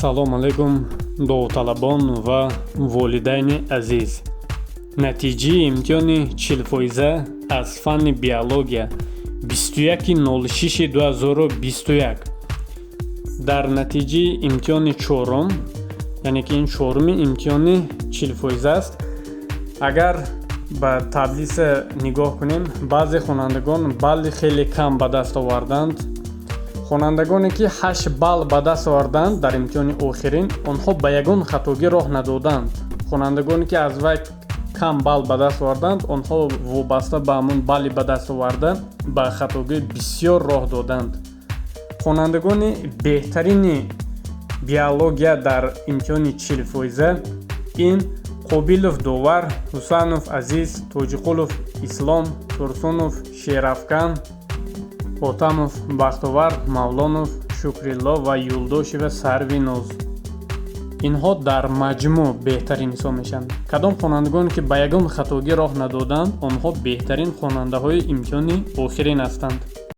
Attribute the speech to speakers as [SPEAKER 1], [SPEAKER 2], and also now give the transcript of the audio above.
[SPEAKER 1] Салом алейкум, довталабон ва волидайни азиз! Натиҷаи имтиҳони 40-фоиза аз фанни биология 21.06.2021. Дар натиҷаи имтиҳони чорум, яъне ки ин чоруми имтиҳони 40-фоиза аст, агар ба таблица нигоҳ кунем, баъзе хонандагон балли хеле кам ба даст оварданд. Хонандагоне, ки 8 балл ба даст оварданд дар имтиҳони охирин, онҳо ба ягон хатогӣ роҳ надоданд. Хонандагоне, ки аз вай кам балл ба даст оварданд, онҳо вобаста ба ҳамон балли ба даст оварда ба хатогӣ бисёр роҳ доданд. Хонандагони беҳтарини биология дар имтиҳони 40-фоиза ин Қобилов Довар, Ҳусанов Азиз, Тоҷиқулов Ислом, Турсунов Шерафкан, Ҳотамов Бахтовар, Мавлонов Шукрилло ва Юлдошева Сарвиноз. Инҳо дар маҷмӯъ беҳтарин ҳисоб мешаванд. Кадом хонандагоне, ки ба ягон хатогӣ роҳ надоданд, онҳо беҳтарин хонандаҳои имтиҳони охирин ҳастанд.